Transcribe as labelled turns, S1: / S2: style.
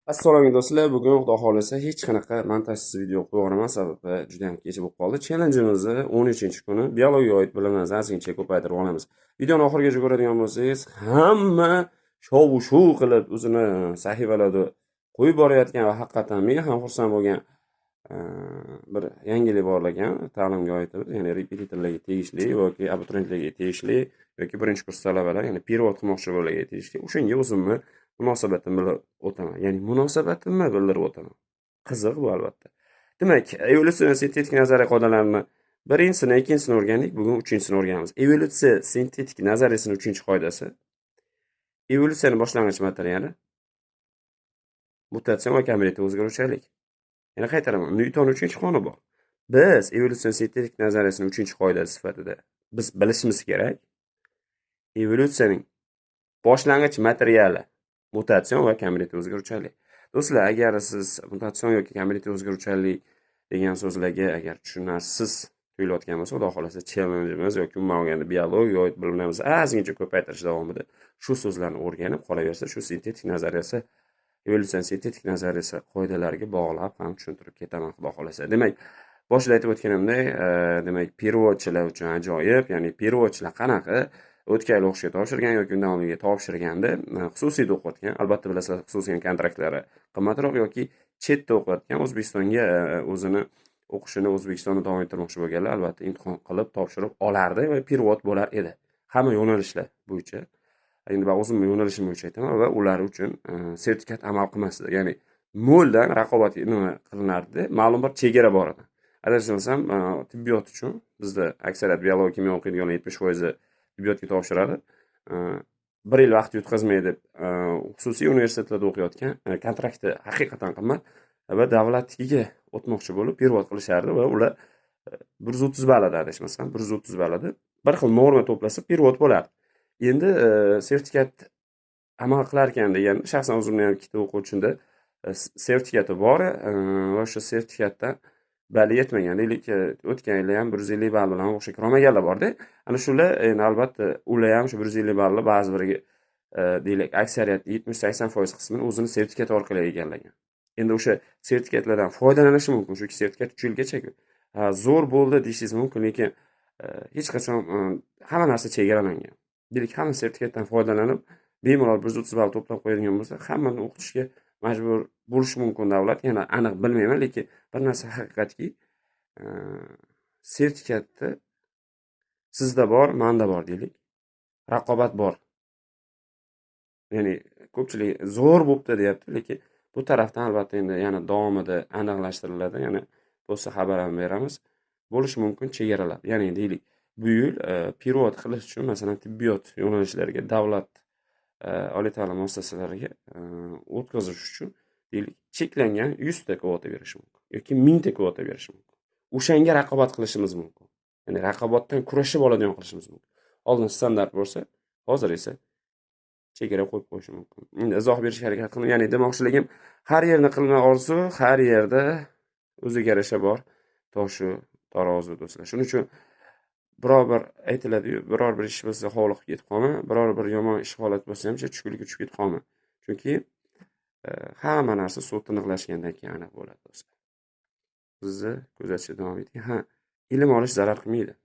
S1: Assalomu alaykum, do'stlar. Bugun, Xudo xohlasa, hech qanaqa montajsiz video qo'yib yuboraman, sababi juda ham kech bo'lib qoldi. Challengeimizni 13-kuni, biologiyaga oid bilimlarimizni ozgincha ko'paytirib olamiz. Videoni oxirigacha ko'radigan bo'lsangiz, hamma shov shuv qilib o'zini sahifalarida qo'yib borayotgan va haqiqatan men ham xursand bo'lgan bir yangilik bor ekan ta'limga oid, ya'ni repetitorlarga tegishli yoki abituriyentlarga tegishli yoki birinchi kurs talabalar, ya'ni перевод qilmoqchi bo'lganlarga tegishli. O'shanga o'zimni munosabatimni bildirib o'taman, ya'ni munosabatimni bildirib o'taman. Qiziq bu, albatta. Demak, evolyutsion sintetik nazariya qoidalarini birinchisini, ikkinchisini o'rgandik, bugun uchinchisini o'rganamiz. Evolyutsiya sintetik nazariyasini uchinchi qoidasi: evolyutsiyani boshlang'ich materiali mutatsion va kombinativ o'zgaruvchanlik. Yana qaytaraman, Nyuton uchinchi qonuni bor. Biz evolyutsion sintetik nazariyasini uchinchi qoidasi sifatida biz bilishimiz kerak: evolyutsiyaning boshlang'ich materiali mutatsion va kombinativ o'zgaruvchanlik. Do'stlar, agar siz mutatsion yoki kombinativ o'zgaruvchanlik degan so'zlarga agar tushunarsiz tuyulayotgan bo'lsa, Xudo xohlasa, challengeimiz yoki umuman olganda biologiyaga oid bilimlarimizni ozgincha ko'paytirish davomida shu so'zlarni o'rganib, qolaversa, shu sintetik nazariyasi, evolyutsion sintetik nazariyasi qoidalariga bog'lab ham tushuntirib ketaman, Xudo xohlasa. Demak, boshida aytib o'tganimdek, demak, перевод chilar uchun ajoyib, ya'ni перевод chilar qanaqa o'tgan yil o'qishga topshirgan yoki undan oldingi topshirganda xususiyda o'qiyotgan, albatta, bilasizlar, xususiy kontraktlari qimmatroq, yoki chetda o'qiyotgan, O'zbekistonga o'zini o'qishini O'zbekistonda davom ettirmoqchi bo'lganlar, albatta, imtihon qilib topshirib olardi va перевод bo'lar edi hamma yo'nalishlar bo'yicha. Endi man o'zimni yo'nalishim bo'yicha aytaman va ular uchun sertifikat amal qilmasdi, ya'ni noldan raqobat nima qilinardi, ma'lum bir chegara bor edi. Adashmasam, tibbiyot uchun bizda aksariyat biologiya, kimyo o'qiydiganlar 70% tibbiyotga topshiradi. Bir yil vaqt yutqazmay deb xususiy universitetlarda o'qiyotgan, kontrakti haqiqatan qimmat va davlatnikiga o'tmoqchi bo'lib перевод qilishardi va ular 130 ball edi, adashmasam, 130 ball edi, bir xil norma to'plasa, перевод bo'lardi. Endi sertifikat amal qilar ekan degan, shaxsan o'zimni ham ikkita o'quvchimda sertifikati bor va o'sha sertifikatdan bali yetmagan, deylik, o'tgan yili ham 150 ball bilan o'qishga kirolmaganlar borda. Ana shular endi, albatta, ular ham shu 150 balli ba'zi biriga, deylik, aksariyat 70-80% qismini o'zini sertifikati orqali egallagan. Endi o'sha sertifikatlardan foydalanishi mumkin, chunki sertifikat 3 yilgacha. Zo'r bo'ldi deyishingiz mumkin, lekin hech qachon hamma narsa chegaralangan. Deylik, hamma sertifikatdan foydalanib, bemalol 130 ball to'plab qo'yadigan bo'lsa, hammani o'qitishga majbur bo'lishi mumkin davlat. Yana aniq bilmayman, lekin bir narsa haqiqatki, sertifikatni sizda bor, manda bor, deylik, raqobat bor. Ya'ni ko'pchilik zo'r bo'pti deyapti, lekin bu tarafdan, albatta, endi yana davomida aniqlashtiriladi, yana bo'lsa xabar ham beramiz. Bo'lishi mumkin chegaralar, ya'ni, deylik, bu yil перевод qilish uchun, masalan, tibbiyot yo'nalishlariga, davlat oliy ta'lim muassasalariga o'tkazish uchun, deylik, cheklangan 100 ta kvota berishi mumkin yoki 1000 ta kvota berishi mumkin. O'shanga raqobat qilishimiz mumkin, ya'ni raqobatdan kurashib oladigan qilishimiz mumkin. Oldin standart bo'lsa, hozir esa chegara qo'yib qo'yishi mumkin. Endi izoh berishga harakat qildim. Ya'ni demoqchiligim, har yerni qilma orzu, har yerda o'ziga yarasha bor toshu tarozi, do'stlar. Shuning uchun biror bir aytiladiyu, biror bir ish bo'lsa, hovliqib ketib qolma, biror bir yomon ish holat bo'lsa ham, tushkunlikka tushib ketib qolma, chunki hamma narsa suv tiniqlashgandan keyin aniq bo'ladi. Do'stlar, bizni kuzatishda davom eting. Ha, ilm olish zarar qilmaydi.